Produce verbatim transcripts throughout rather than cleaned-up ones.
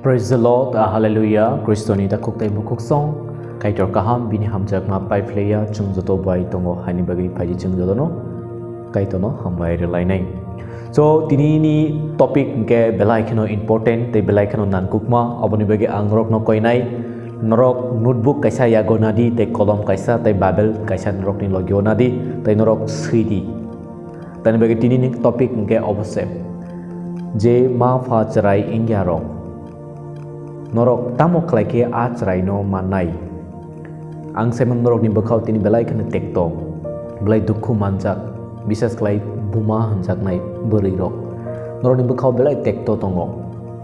Praise the Lord, ah, hallelujah. Kristoni takhuk tei bukhuk song, Kaitor kaham, bini hamjakma paiphlaiya, chwng joto bai tongo, haini bagwi phaidi chwng jotono Kaitorno hambai rwlainai. So, tinini topic hwnkhe belai kheno important tei belai kheno nangkukma, aboni bagwi ang norokno koinai, norok notebook kaisa yago nadi tei kolom kaisa tei Bible kaisa norokni logio nadi tei norok swidi. Tani bagwi tinini topic hwnkhe obo se, je ma pha chwrai wngya rok. Norok tamo khlai khe a chwraino mannai? Ang saiman norokni bwkhao tini belai kheno tekto, belai dukhu manjak, bises khlai buma hwnjaknai bwrwi rok. Norokni bwkhao belai tekto tongo,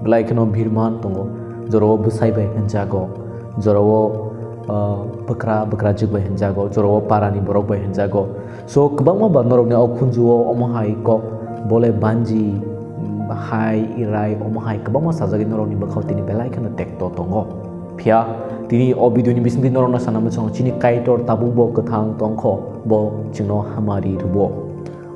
belai kheno birman tongo, jorao bwsai bai hwnjago, jorao, ah, bwkra bwkrajwk bai hwnjago, jorao parani borok bai hwnjago. So, kwbangma ba norokni o khunju-o omo hai kok, bole banji, mm, hai, irai, omo hai kwbangma sajagwi norokni bwkhao tini belai kheno tekto tongo. Phiya, tini o video ni bisingtwi norokno sana muchungo, chini Kaitor tabuk bo kwthang tongkho, bo chwngno hamari rwo.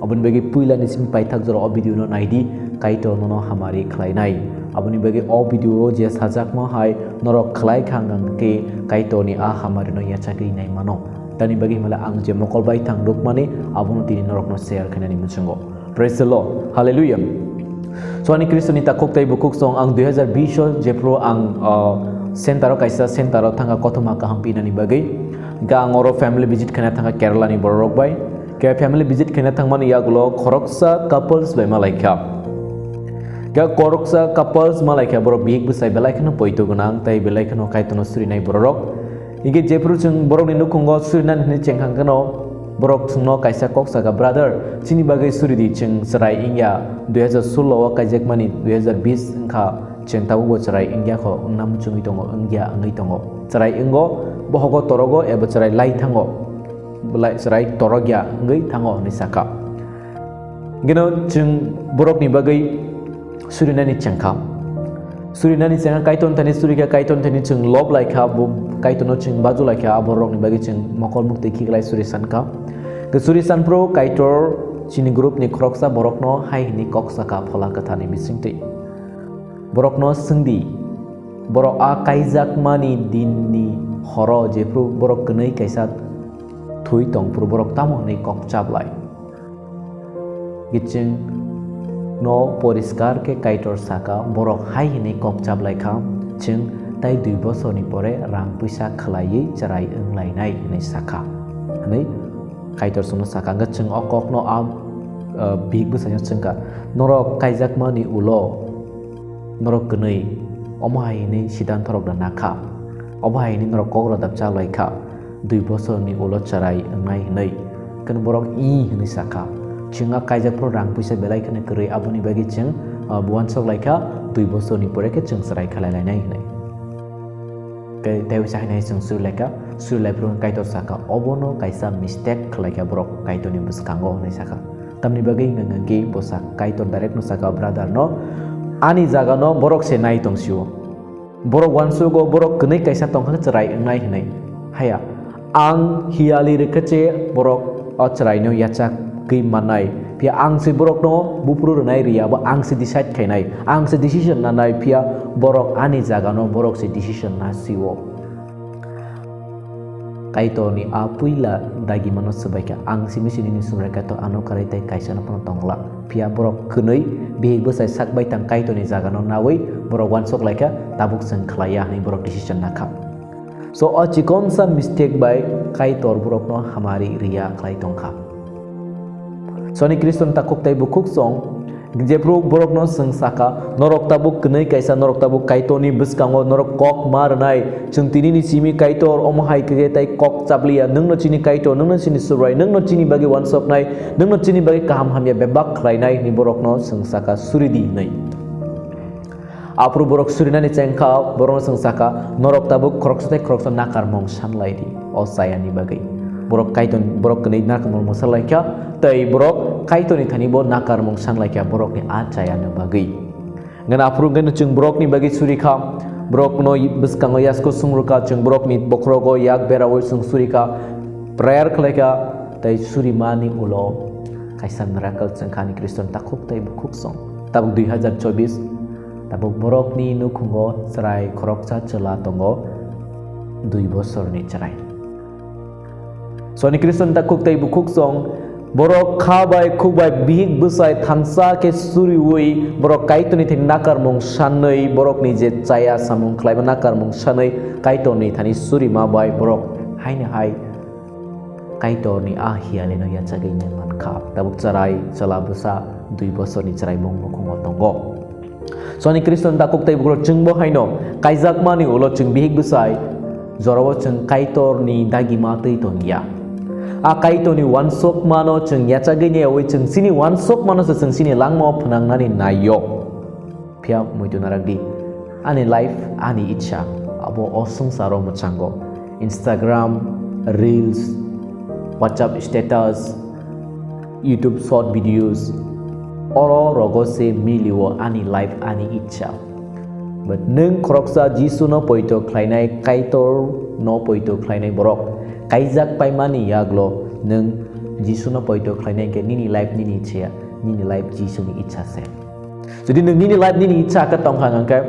Aboni bagwi puila ni simi paithak jora o video no naidi, Kaitor nono hamari khlainai. Aboni bagwi o video o je sajakma hai norok khlai kha hwnkhe Kaitor ni a hamari no yachagwi nai mano. Tani bagwi himala ang je mokol bai thang rwkmani, abono tini norokno share khainani muchungo. Praise the Lord. Hallelujah. So, ani Kristoni takhuk tei bukhuk song ang dui hazar bish o jephru ang, ah, center o kaisa center o thangkha kothoma kaham pinani bagwi. Hingkhe ang oro family visit khaina thangkha Kerala ni borok rok bai. Khe family visit khaina thangmani yagulo khoroksa couples bai malaikha. Khe khoroksa couples malaikha, borok bihik bwsai belai kheno poito gwnang tei belai kheno Kaitorno surinai borok rok. Hingkhe jephru chwng borokni nukhungo surinani hwnwi chengkha hwnkhe no, borok chwngno kaisa kok saka, "Brother, chini bagwi suri di, chwng chwrai wngya, dui hazar solo o kaijakmani dui hazar bish wngkha, chwng tabuk bo chwrai wngya kho, wngna muchungwi tongo, wngya wngwi tongo. Chwrai wngo, bohogo torogo eba chwrai lai thango, belai chwrai torokya wngwi thango," hwnwi sakha. Hingkhe no chwng borokni bagwi surinani chengkha. Surinani chengkha, Kaitor thani surikha, Kaitor thani chwng lob laikha, bo Kaitorno chwng baju laikha, abo rokni bagwi chwng mokol muktwi khiklai suri sankha. Khe suri sanphuru Kaitor chini group ni khoroksa borokno hai hwnwi kok saka Phola Kwtharni bisingtwi. Borokno swngdi, borok a kaijakmani dinni horo jephru borok kwnwi kaisa thwi tongphuru borok tamo hwnwi kok chablai? Giching no poriskar khe Kaitor saka, borok hai hwnwi kok chablai kha, "Chwng tai dui bosorni pore rang puisa khwlaiwi chwrai wnglainai," hwnwi sakha. Hwnwi Kaitor chwngno sakha, hwnkhe chwng o kokno a, ah, bihik bwsaino chwngkha, "Norok kaijakmani ulo norok kwnwi omo hai hwnwi sidanthorok rwna kha, obo hai hwnwi norok kok rodap chalai kha, dui bosorni ulo chwrai wngnai hwnwi." Khe borok "Ih," hwnwi sakha. Chwng a kaijak phuru rang puisa belai kheno kwrwi, aboni bagwi chwng, ah, uansuk lai kha, dui bosorni pore khe chwng chwrai khlai lainai hwnwi. Tei, tei uaisa hai nai chwng suri lai kha, suri lai phuru Kaitor sakha, "Obono kaisa mistake khlai kha borok Kaitorni bwskango," hwnwi sakha. Tamni bagwi hwnka hwnkhe bo sak-, Kaitor direct no sakha brother no, "Ani jaga no borok se nai tong sio. Borok uansugo, borok kwnwi kaisa tongkha chwrai wngnai hwnwi. Haya, ang hiyali rwkhe che borok o chwraino yachagwi mannai. Phiya ang se borokno buphuru rwnai rwya, bo ang se decide khainai, ang se decision nanai, phiya borok ani jagano borok se decision na sio." Kaitorni a puila dagimano swbaikha, "Ang simi sini ni sumrai Kaitor ano kwrwi tei kaisano phano tongla." Phiya borok kwnwi bihik bwsai sak baithang Kaitorni jagano nawi borok uansuk laikha, "Tabuk chwng khlaiya," hwnwi borok decision nakha. So, o chikonsa mistake bai Kaitor borokno hamari rwya khlai tongkha. Soni Kriston takhuk tei bukhuk song, jephru borokno chwng sakha, "Norok tabuk kwnwi kaisa, norok tabuk Kaitorni bwskango norok kok ma rwnai. Chwng tinini simi Kaitor omo hai khe tei kok chabliya, nwngno chini Kaitor, nwngno chini Subrai, nwngno chini bagwi uansuknai, nwngno chini bagwi kaham hamya bebak khlainai," hwnwi borokno chwng sakha, "Suri di," hwnwi. Aphuru borok surinani chengkha, borokno chwng sakha, "Norok tabuk khoroksa tei khoroksa nakarmung sanlai di, o chayani bagwi." Borok Kaitor, borok kwnwi nakarmung mwsalaikha, tei borok Kaitorni thani bo nakarmung sanlaikha, borokni a chayani bagwi. Hwnkhe aphuru hwnkhe chwng borokni bagwi surikha, borokno bwskango yasko sungrwkha, chwng borokni bokhorogo yak beraui chwng surikha, prayer khlaikha, tei surimani ulo kaisa miracle chwngkha ani Kriston takhuk tei bukhuk song. Tabuk dui hazar chobis Tabuk borokni nukhungo chwrai khoroksa chwla tongo, dui bosorni chwrai. Soni Khristo ni takhuk tei bukhuk song, borok kha bai khuk bai bihik bwsai thansa khe suriui, borok Kaitorni thani nakarmung sanwi, borokni je chaya samung khlaiba nakarmung sanwi, Kaitorni thani surima bai borok haino hai Kaitorni a hiyalino yachagwi nai mankha. Tabuk chwrai chwla bwsa dui bosorni chwraimung nukhungo tongo. Soni Khristo ni takhuk tei bukhuk chwngbo haino kaijakmani ulo chwng bihik bwsai jorao chwng Kaitorni dagima twi tongya. A Kaitorni uansukmano chwng yachagwi naiwi chwng chini uansukmano se chwng chini langmao phwnangnani naio. Phiya muitu narakdi, ani life, ani ichha, abo o swngcharo mwchango. Instagram, reels, WhatsApp status, YouTube short videos, oro rogo se milio ani life, ani ichha. But nwng khoroksa Jisuno poito khlainai, Kaitorno poito khlainai borok, kaijak paimani yaglo nwng Jisuno poito khlainai hwnkhe nini life nini ichha, nini life Jisuni ichha se. Jodi nwng nini life nini ichha khe tongkha hwnkhe,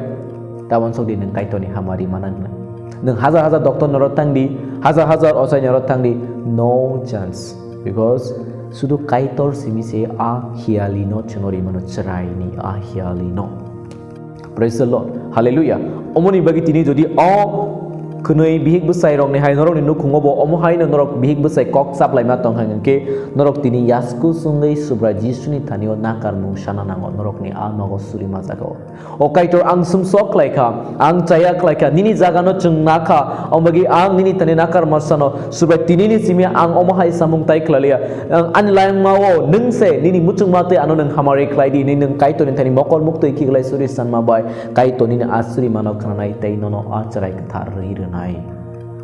tabon sokdi nwng Kaitorni hamari manang na. Nwng hajar hajar doctor norok tangdi, hajar hajar ochai norok tangdi, no chance. Because sudu Kaitor simi se a hiyalino chwngno rimano chwraini a hiyalino. Praise the Lord. Hallelujah. Omoni bagwi tini jodi o khwnwi bihik bwsai rokni hai norokni nukhungo bo omo haino norok bihik bwsai kok chaplaima tongkha hwnkhe norok tini yasku sungwi Subrai Jisuni thanio nakarmung sana nango norokni a nogo suri majagao. O Kaitor, ang sumsok khlaikha, ang chaya khlaikha, nini jagano chwng nakha, omogi ang nini thani nakar masano, subai tinini simi ang omo hai samung tai khlailia. Ang ani langmao nwng se nini muchungma tei ano nwng hamari khlai di, nini nwng Kaitorni thani mokol muktwi khiklai suri sanma bai Kaitor nini asuri mano khnanai tei nono a chwrai kwthar rwi rwnai.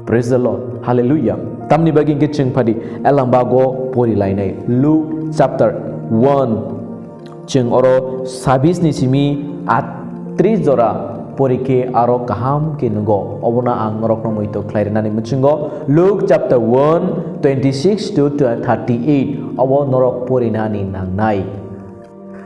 Praise the Lord. Hallelujah. Tamni bagwi hwnkhe chwng phadi Elambago pori lainai. Luke chapter one. Chwng oro sabis ni simi atris jora porikhe aro kaham khe nugo. Obono ang norokno muitok khlai rwnani mwchungo. Luke chapter one, twenty-six to thirty-eight. Obo norok porinani nangnai.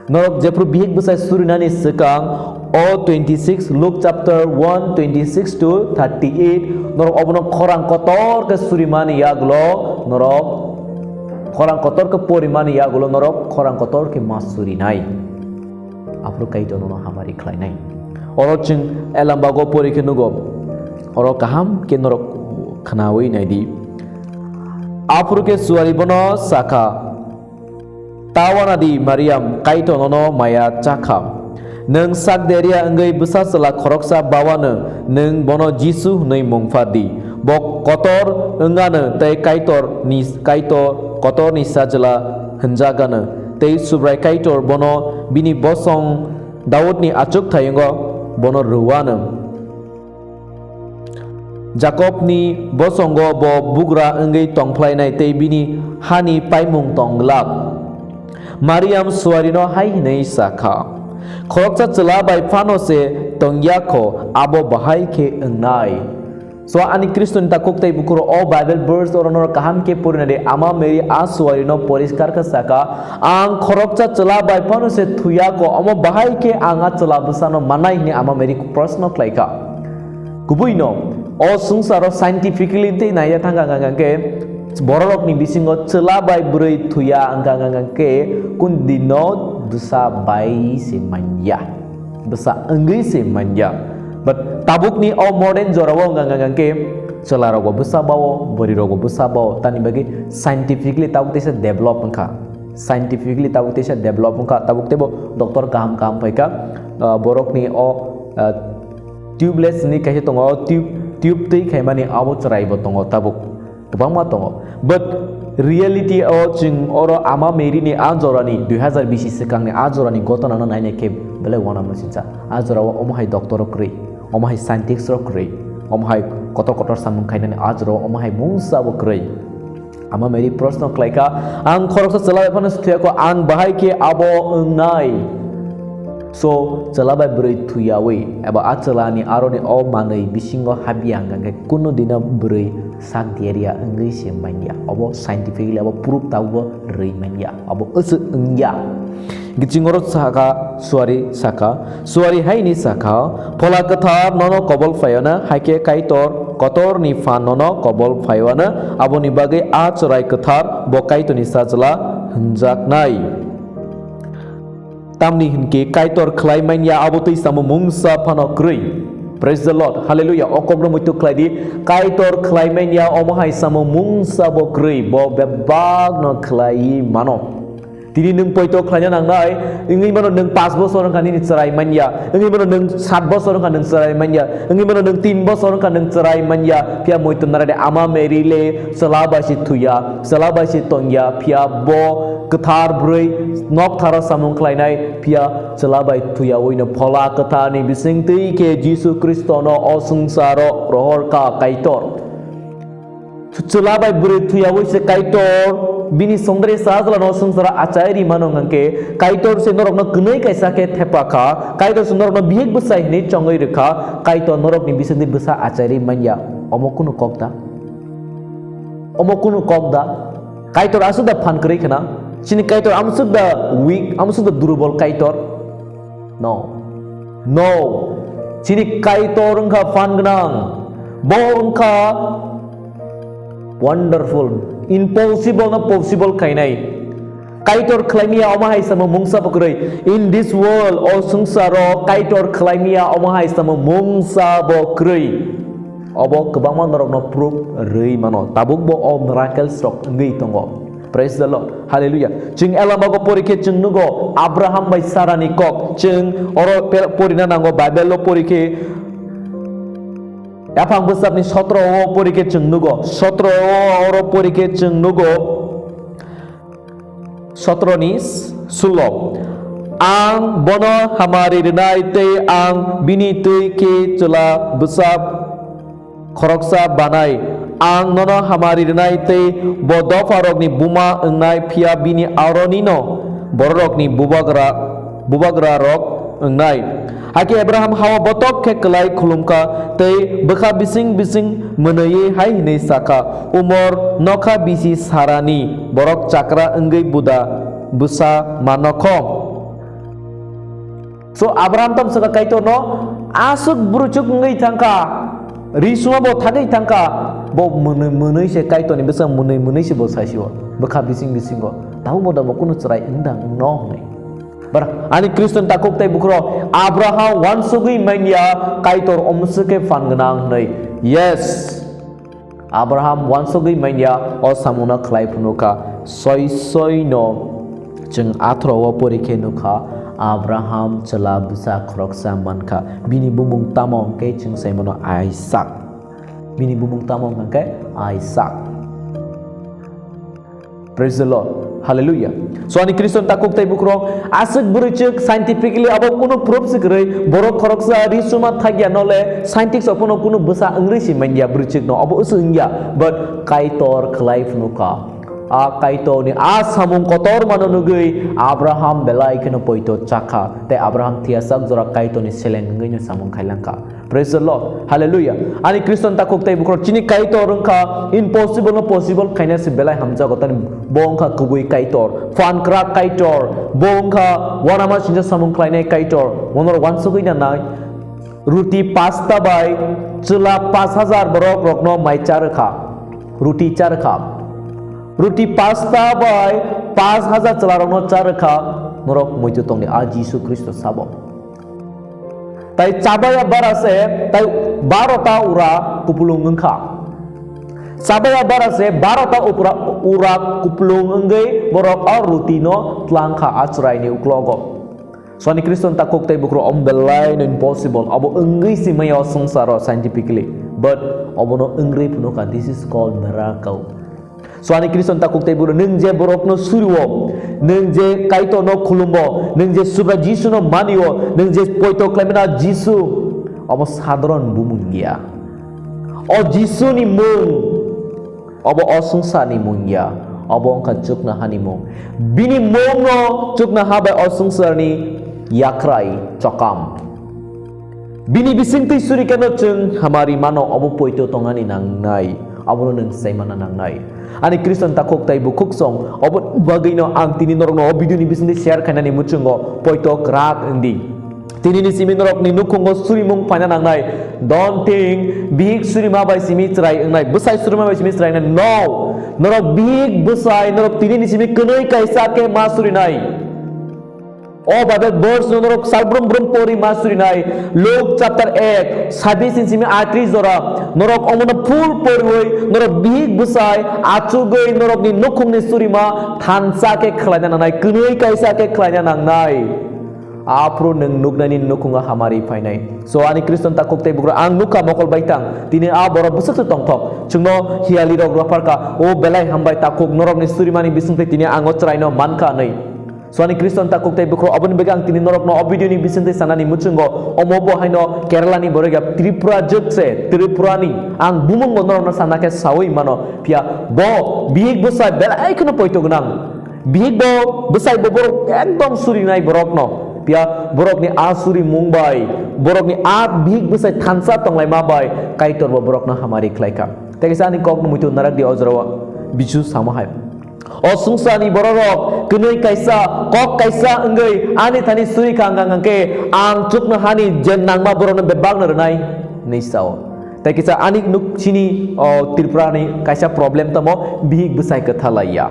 Norok jephru bihik bwsai surinani swkang o twenty-six, Luke chapter one, twenty-six to thirty-eight, norok obono khorang kotor khe surimani yagulo norok khorang kotor khe porimani yagulo norok khorang kotor khe ma surinai. Aphuru Kaitor nono hamari khlainai. Oro chwng Elambago pori khe nugo. Oro kaham khe norok khnaui naidi. Aphuru khe suari bono sakha, "Ta wana di Mariam, Kaitor nono maya chakha. Nwng sak deria wngwi bwsa chwla khoroksa bawano, nwng bono Jisu hwnwi mung pha di. Bo kotor wngano tei Kaitor ni, Kaitor kotorni sajla hwnjagano. Tei Subrai Kaitor bono bini bosong Daudni achukthayungo bono rwano." Jakobni bosongo bo bugra wngwi tongphlainai tei bini hani paimung tong glak. Mariam suarino hai hwnwi sa kha, "Khoroksa chwla bai phano se tong ya kho, abo bahai khe wngnai." So, ani Khristoni takhuk tei bukhuk rok, o Bible verse oro norok kaham khe porinai di, Ama Mary a suarino poriskar khe sa kha, "Ang khoroksa chwla bai phano se thwi ya kho, omo bahai khe ang a chwla bwsano mannai?" hwnwi Ama Mary proshno khlai kha. Kubui no, o swngcharo scientifically tei naiya thang kha hwnkha khe, bororokni bisingo chwla bai bwrwi thwi ya wngkha hwnkha khe, kundino bwsa bai se man ya, bwsa wngwi se man ya. But tabukni o modern jorao wngkha hwnkha khe, chwlarokbo bwsa bao, bwrwirokbo bwsa bao, tamni bagwi scientifically tabuk teisa develop wngkha. Scientifically tabuk teisa develop wngkha, tabuk teibo doctor kaham kaham phaikha, ah, borokni o, ah, tubeless ni kaisa tongo, tube, tube twi khaimani abo chwraibo tongo tabuk, kwbangma tongo. But reality o chwng oro Ama Mary ni a jorani, dui hazar bisi swkangni a jorani ghotona no nainai khe belai uanama sincha. A jorao omo hai doctor rok kwrwi, omo hai scientist rok kwrwi, omo hai kotor kotor samung khainani a jorao omo hai mungsa bo kwrwi. Ama Mary proshno khlai kha, "Ang khoroksa chwla bai phano se thwi ya kho, ang bahai khe abo wngnai?" So, chwla bai bwrwi thwi yaui, eba a chwlani aroni o manwi bisingo habya hwnkha khe kunu dino bwrwi sak diaria wngwi se man ya. Obo scientifically abo proof tabukbo rwi man ya. Abo aswk wng ya. Gichingoro saka, suari saka, suari haini saka, Phola Kwthar nono kobol phaiwano, haikhe Kaitor kotorni phan nono kobol phaiwano, aboni bagwi a chwrai kwthar bo Kaitorni sajla hwnjaknai. Tamni hwnkhe Kaitor khlai manya abo twi samo mungsa phano kwrwi. Praise the Lord. Hallelujah. O kokno muitu khlai di. Kaitor khlai manya omo hai samo mungsa bo kwrwi. Bo bebak no khlai mano. Tini nwng poito khlaina nangnai. Wngwi mano nwng paanch bosor wngkha nini chwrai manya. Wngwi mano nwng saat bosor wngkha nwng chwrai manya. Wngwi mano nwng tin bosor wngkha nwng chwrai manya. Phiya muitu narade ama Mary le chwla bai se thuya. Chwla bai se tongya. Phiya bo kwthar bwrwi noktharo samung khlainai. Phiya chwla bai thuyawi no Phola Kwtharni bisingtwi khe Jisu Khristono o swngcharo rohor kha Kaitor. Chwla bai bwrwi thuyawi se Kaitor bini songdari sajlano swngcharo achai ri mano hwnkhe Kaitor se norokno kwnwi kaisa khe thepa kha, Kaitor se norokno bihik bwsai hwnwi chongwi rwkha, Kaitor norokni bisingtwi bwsa achai ri manya. Omo kunu kok da? Omo kunu kok da? Kaitor aswk da phan kwrwi khna? Chini Kaitor amswk da weak, amswk da durubol Kaitor? No. No. Chini Kaitor wngkha phan gwnang. Bo wngkha wonderful, impossible no possible khainai. Kaitor khlaimaya omo hai samo mungsa bo kwrwi. In this world, o swngcharo Kaitor khlaimaya omo hai samo mungsa bo kwrwi. Obo kwbangma norokno proof rwi mano. Tabuk bo o miracles rok wngwi tongo. Praise the Lord. Hallelujah. Chwng Elamago pori khe chwng nugo Abraham bai Sarani kok. Chwng oro pe-, porina nango, Bible o pori khe, Yaphang bwsakni sotro o pori khe chwng nugo. Sotro o oro pori khe chwng nugo. Sotro ni sulo. Ang bono hamari rwnai tei ang bini twi khe chwla bwsa khoroksa banai. Ang nono hamari rwnai tei bo dopharokni buma wngnai, phiya bini aronino bororokni bubagra, bubagrarok wngnai. Hakhe Abraham hao botok khe kwlai khulumkha tei bwkha bising bising mwnwi hai hwnwi sakha, "Umor nokha bisi Sarani borok chakra wngwi buda bwsa manokho." So Abraham tam swkha Kaitorno, "Aswk bwrwichuk wngwi thangkha, ri suma bo thagwi thangkha, bo mwnwi, mwnwi se Kaitorni bwsa mwnwi, mwnwi se bo saisio bwkha bising bisingo, tabuk bo da bo kunu chwrai wngdang wngno?" hwnwi. Bar, ani Khristan takhuk tei bukhurok, Abraham wansugwi manya Kaitor omswk khe phan gwnang hwnwi. Yes, Abraham wansugwi manya o samungno khlai phunukha. Soi soi no chwng athro o pori khe nukha, Abraham chwla bwsa khoroksa mankha. Bini bumung tamo hwnkhe chwng sai mano Isaac. Bini bumung tamo hwnkhe Isaac. Praise the Lord. Hallelujah. So ani Khristan takhuk tei bukhurok, aswk bwrwichuk scientifically abo kunu proof se kwrwi, borok khoroksa ri suma thagya nole scientist opono kunu bwsa wngwi se manya bwrwichukno, obo usuk wngya, but Kaitor khlai phunukha. A Kaitorni a samung kotor mano nugwi Abraham belai kheno poito chakha, tei Abraham thiyachak jora Kaitorni seleng wngwino samung khailangkha. Praise the Lord. Hallelujah. Ani Khristan takhuk tei bukhurok, chini Kaitor wngkha impossible no possible khaina se belai hamjago. Tani bo wngkha kubui Kaitor, phan kwrak Kaitor, bo wngkha uanama singcha samung khlainai Kaitor. Bono rok wansugwi nanai, ruti pasta bai chwla pash hajar borok rokno mai charwkha, ruti charwkha. Ruti pasta bai pash hajar chwla rokno charwkha, norok muitu tongdi, a Jisu Khristo sabo. Tai chabaya bara se tai barota ura kupulung wngkha. Chabaya bara se barota upra-, ura kupulung wngwi borok o ruti no tlangkha a chwraini uklogo. Swani Khristan takhuk tei bukhurok om belai no impossible. Abo wngwi si maya o swngcharo scientifically. But obono wngwi phunukha, this is called miracle. So ani Khristan takhuk tei bukhurok, nwng je borokno surio, nwng je Kaitorno khulumo, nwng je Subra Jisuno manio, nwng je poito khlaimano Jisu, obo sadharon bumung ya. O Jisuni mung, obo o swngcharni mung ya, obo wngkha chuknohani mung. Bini mungno chuknoha bai o swngcharni yakrai chokam. Bini bisingtwi surikano chwng hamari mano, obo poito tongani nangnai, abono nwng sai manna nangnai. Ani Khristan takhuk tei bukhuk song, obo bagwino ang tini norokno o video ni bisingtwi share khainani muchungo poito kwrak wngdi. Tini ni simi norokni nukhungo surimung phaina nangnai. Don't think bihik surima bai simi chwrai wngnai, bwsai surima bai simi chwrai wngnai. No! Norok bihik bwsai, norok tini ni simi kwnwi kaisa khe ma surinai. O Bible verse no norok salbrum brum pori ma surinai. Luke chapter ek, sabis ni simi atris jora. Norok omono full poriwi, norok bihik bwsai, achugwi norokni nukhungni surima thansa khe khlaina nangnai, kwnwi kaisa khe khlaina nangnai. Aphuru nwng nuknani nukhungo hamari phainai. So, ani Khristan takhuk tei bukhuk, ang nukha mokol baithang. Tini a borok bwswk se tongthok. Chwngno hiyali rok rophar kha, "O belai hambai takhuk, norokni surimani bisingtwi tini ang o chwraino mankha," hwnwi. So, ani Khristan takhuk tei bukhuk, oboni bagwi ang tini norokno o video ni bisingtwi sanani muchungo, omo bo haino Kerala ni borok ya Tripura jwk se, Tripura ni. Ang bumung bo norokno sana khe sawi mano. Phiya bo bihik bwsai belai kheno poito gwnang. Bihik bo bwsai bo borok ekdom surinai borokno. Phiya borokni a surimung bai, borokni a bihik bwsai thansa tonglaima bai Kaitor bo borokno hamari khlai kha. Tei kaisa ani kokno muitu narak di o jorao bisu samo hai. O swngcharni bororok kwnwi kaisa, kok kaisa wngwi ani thani suri kha, hwnkha hwnkhe ang chuknohani je nangma borokno bebakno rwnai, hwnwi sao. Tei kisa ani nuk chini, o, Tripurani kaisa problem tamo, bihik bwsai kwtha laiya.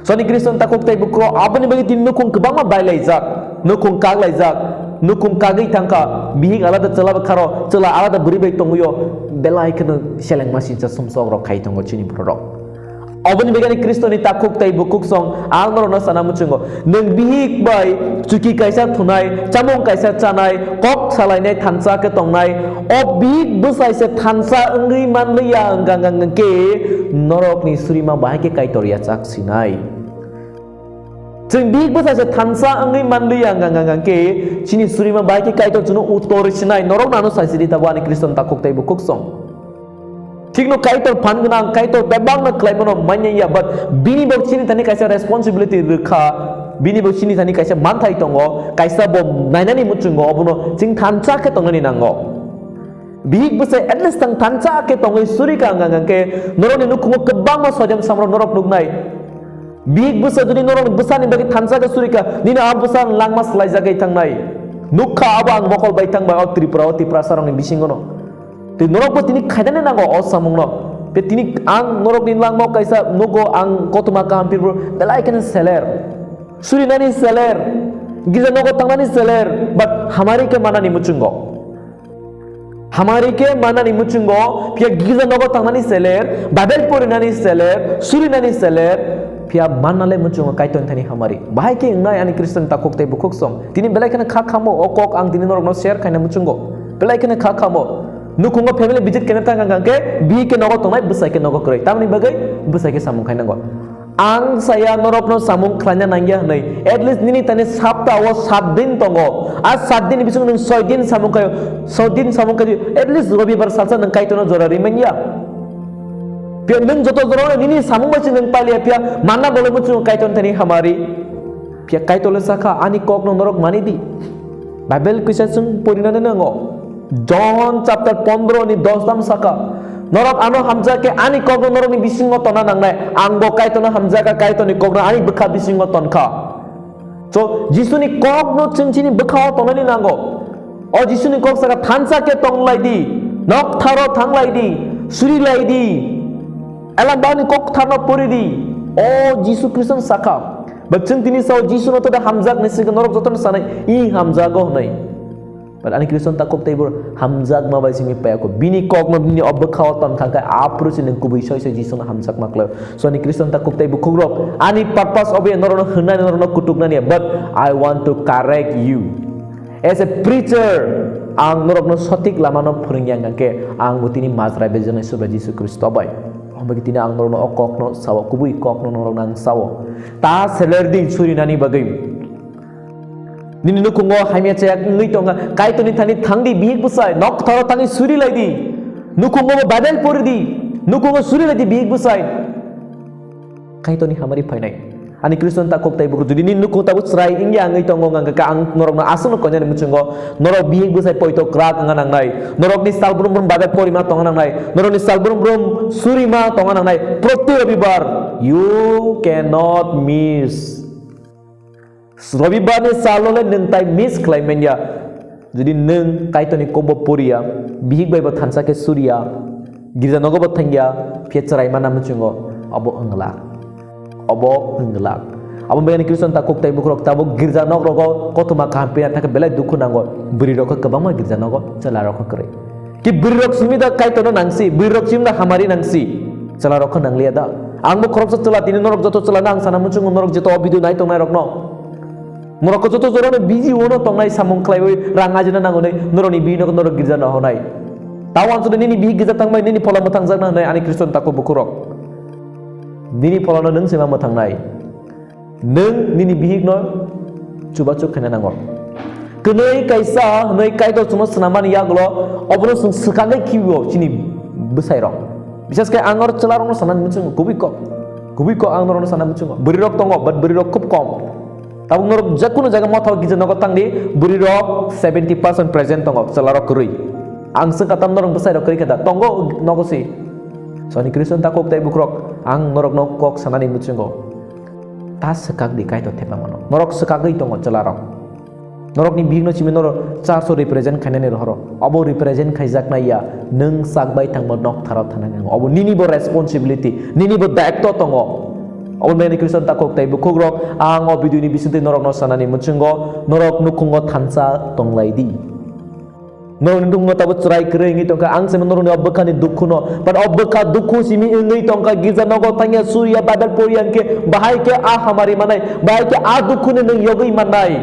Soni Khristan takhuk tei bukhuk, aboni bagwi tini nukhung kwbangma bailaijak, nukhung kaklaijak, nukhung kagwi thangkha, bihik alada chwla bwkharo, chwla alada bwrwi bai tongwio, belai kheno selengma sincha sumsok rok khai tongo chini bororok. Oboni bagwi Khristoni takhuk tei bukhuk song ang norokno sana muchungo. Nwng bihik bai chuki kaisa thunai, chamung kaisa chanai, kok salainai thansa khe tongnai. O bihik bwsai se thansa wngwi manliya, hwnkha hwnkhe norokni surima bahai khe Kaitor yachak sinai. Chwng bihik bwsai se thansa wngwi manliya, hwnkha hwnkhe chini surima bahai khe Kaitor chwngno uttor sinai. Norok nano saisidi tabo ani Khristan takhuk tei bukhuk song. Thikno Kaitor phan gwnang, Kaitor bebakno khlaimano manya ya, but bini bo chini thani kaisa responsibility rwkha, bini bo chini thani kaisa manthai tongo, kaisa bo nainani muchungo, obono chwng thansa khe tongnani nango. Bihik bwsai at least thang thansa khe tongwi suri kha, hwnkha hwnkhe norokni nukhungo kwbangma soidem samrok norok nuknai. Bihik bwsa jodi norokni bwsani bagwi thansa khe suri kha, nini a bwsa langma swlaijagwi thangnai. Nukha abo ang mokol bai thangbai o Tripura, o Tiprasa rokni bisingono. Tei norokbo tini khainani nango o samungno. Tei tini ang norokni langmao kaisa nugo, ang kothoma kaham pirbo belai kheno seler. Surinani seler. Gija nogo tangnani seler. But hamari khe manani muchungo. Hamari khe manani muchungo, phiya gija nogo tangnani seler, Bible porinani seler, surinani seler, phiya mannale muchungo Kaitor thani hamari. Bahai khe wngnai ani Khristan takhuk tei bukhuk song. Tini belai kheno kha khamo, o kok ang tini norokno share khaina muchungo. Belai kheno kha khamo. Nukhungo family visit khaina thang hwnkha khe, bihik khe nogo tongnai, bwsai khe nogo kwrwi. Tamni bagwi bwsai khe samung khainango. Ang saya norokno samung khlaina nangya hwnwi, at least nini thani sapta o sat din tongo. A sat din bisingo nwng soi din samung khaio, soi din samung khaio, at least robibar salsa nwng Kaitorno jora rimanya. Phiya nwng joto jora nini samung bai se nwng paliya, phiya manna bolai muchungo Kaitorni thani hamari. Phiya Kaitorle sakha, ani kokno norok mani di. Bible kisa chwng porinani nango. John chapter pondro ni dos tam saka, "Norok ano hamjak khe ani kokno norokni bisingo tonna nangnai. Ang bo Kaitorno hamjak kha, Kaitorni kokno ani bwkha bisingo tonkha." So, Jisuni kokno chwng chini bwkhao tongnani nango. O Jisuni kok saka, "Thansa khe tonglai di, noktharo thanglai di, suri lai di." Elambani kok tharno pori di. O Jisu Khristo sakha. Ba chwng tini sao Jisuno to da hamjak ni sika norok jotono sanai, "I hamjago," hwnwi. But ani Khristan takhuk tei bor hamjakma bai simi paya kho. Bini kokno bini o bwkhao ton kha khe aphuru se nwng kubui soi soi Jisuno hamjakma khlai. So ani Khristan takhuk tei bukhukrok, ani purpose obo ya norokno hwnani, norokno kutuknani ya. But I want to correct you. As a preacher, ang norokno sothik lamano phwrwngya hwnkha khe ang bo tini majra bejonai Subra Jisu Khristo bai. Omo khe tini ang norokno o kokno sao, kubui kokno norokno ang sao. Ta seler di surinani bagwi. Nini nukhungo hamya chayak wngwi tongkha, Kaitorni thani thangdi bihik bwsai, noktharo thangwi suri lai di. Nukhungo bo Bible pori di. Nukhungo suri lai di bihik bwsai. Kaitorni hamari phainai. Ani Khristo ni takhuk tei bukhuk, jodi nini nukhung tabuk chwrai wngya wngwi tongo, hwnkha khe ang norokno aswkno koinani muchungo, norok bihik bwsai poito kwrak wngna nangnai, norokni sal brum brum Bible porima tongna nangnai, norokni sal brum brum surima tongna nangnai. Proti Robibar, you cannot miss. Robibarni salo le nwng tai miss khlai manya. Jodi nwng Kaitorni kokbo poriya, bihik bai bo thansa khe suriya, girja nogo bo thangya, phiya chwrai mana muchungo, obo wngla. Obo wngla. Abo bagwi Khristo ni takhuk tei bukhuk rok tabuk girja nok rogo kothoma kaham pina thangkhe belai dukhu nango. Bwrwi rok khe kwbangma girja nogo, chwla rok khe kwrwi. Ki bwrwi rok simi da Kaitorno nangsi, bwrwi rok simi da hamari nangsi. Chwla rok khe nangliya da. Ang bo khoroksa chwla, tini norok joto chwla no ang sana muchungo, norok joto o video nai tongnai rokno. Norok joto jorano busy ono tongnai, samung khlaiwi rang ajina nango nei, norokni bihikno norok girja no honai. Tao ang sode nini bihik girja tangbai, nini phola mwthangjakna hwnwi ani Khristo ni takhuk bukhuk rok. Nini pholano nwng sima mwthangnai. Nwng nini bihikno chubachu khaina nango. Kwnwi kaisa hwnwi Kaitor chwngno swnamani yagulo obono chwng swkagwi khibibo chini bwsairok. Bisas khe ang oro chwlarokno sanani muchungo, kubui kok. Kubui kok ang norokno sanani muchungo. Bwrwirok tongo, but bwrwirok khub kom. Tabuk norok je kunu jaga motha o gija nogo tangdi, bwrwirok seventy percent present tongo, chwlarok kwrwi. Ang swngkha tam norok bwsairok kwrwi khe da? Tongo nogo si. Soni Khristo ni takhuk tei bukhuk rok, ang norokno kok sanani muchungo. Ta swkak di Kaitor thepamano. Norok swkagwi tongo chwlarok. Norokni bihikno simi norok church o represent khainani rohoro. Obo represent khaijaknai ya, nwng chak bai thangma noktharo thangnani nango. Obo nini bo responsibility, nini bo daitto tongo. Obo mani Khristo ni takhuk tei bukhuk rok, ang o video ni bisingtwi norokno sanani muchungo, norok nukhungo thansa tonglai di. Norokni nukhungo tabuk chwrai kwrwi wngwi tongkha, ang simi norokni o bwkhani dukhuno, but o bwkha dukhu simi wngwi tongkha, girja nogo thangya, suriya, Bible poriya hwnkhe, bahai khe a hamari manai, bahai khe a dukhuni nwng yogwi mannai.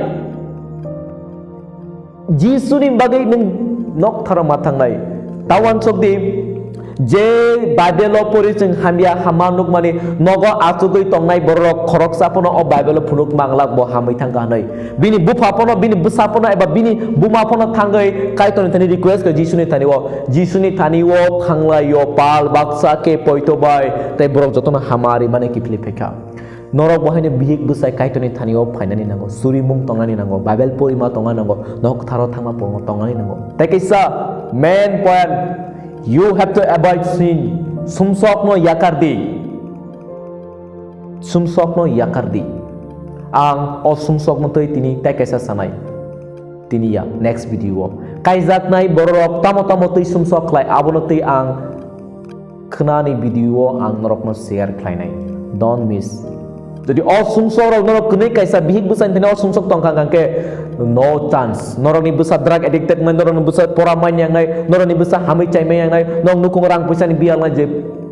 Jisuni bagwi nwng noktharo ma thangnai. Ta uansuk di, je Bible o pori chwng hamya hama nukmani, nogo achugwi tongnai bororok khoroksa phano o Bible o phunuk manglak bo hamwi thangkha hwnwi. Bini bupha phano, bini bwsa phano eba bini buma phano thangwi Kaitorni thani request khe Jisuni thani o, Jisuni thani o thanglai o pal baksa khe poito bai tei borok jotono hamari mani kiphilwi phaikha. Norok bo haino bihik bwsai Kaitorni thani o phainani nango, surimung tongnani nango, Bible porima tongna nango, noktharo thangma porma tongnani nango. Tei kaisa main point, you have to avoid sin. Sumsokno yakar di. Sumsokno yakar di. Ang o sumsokno twi tini tei kaisa sanai. Tini ya, next video o. Kaijaknai bororok tamo tamo twi sumsok khlai, abono twi ang khwnani video o ang norokno share khlainai. Don't miss. Jodi o sumsok rok norok kwnwi kaisa bihik bwsani thani o sumsok tongkha hwnkhe, no chance. Norokni bwsa drug addicted wngnai, norokni bwsa pora manya wngnai, norokni bwsa hamwi chaimaya wngnai, norok nukhungo rang pwisani biya wngnai, je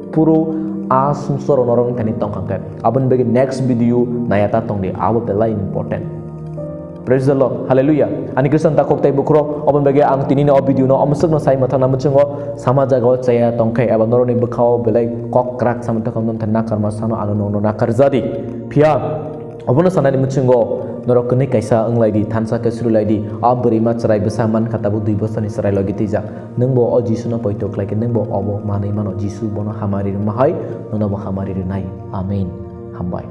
phuru a sumsok rok norokni thani tongkha hwnkhe. Aboni bagwi next video naya ta tongdi, abo belai important. Praise the Lord. Hallelujah. Ani Khristo ni takhuk tei bukhuk rok, oboni bagwi ang tini ni o video no omswk no sai mwthangna muchungo, sama jaga o chaya tongkhe eba norokni bwkha o belai kok kwrak sama tongkha, nono nakarma sano ano nono nakarjadi. Phiya obono sanani muchungo norok kwnwi kaisa wnglaidi, thansa khe surilaidi, a bwrwima chwrai bwsa mankha tabuk dui bosor ni chwrai logi twijak. Nwng bo o Jisu no poito khlai khe nwng bo obo manwi mano, Jisu bono hamari rwma hai nono bo hamari rwnai. Amen. Hambai.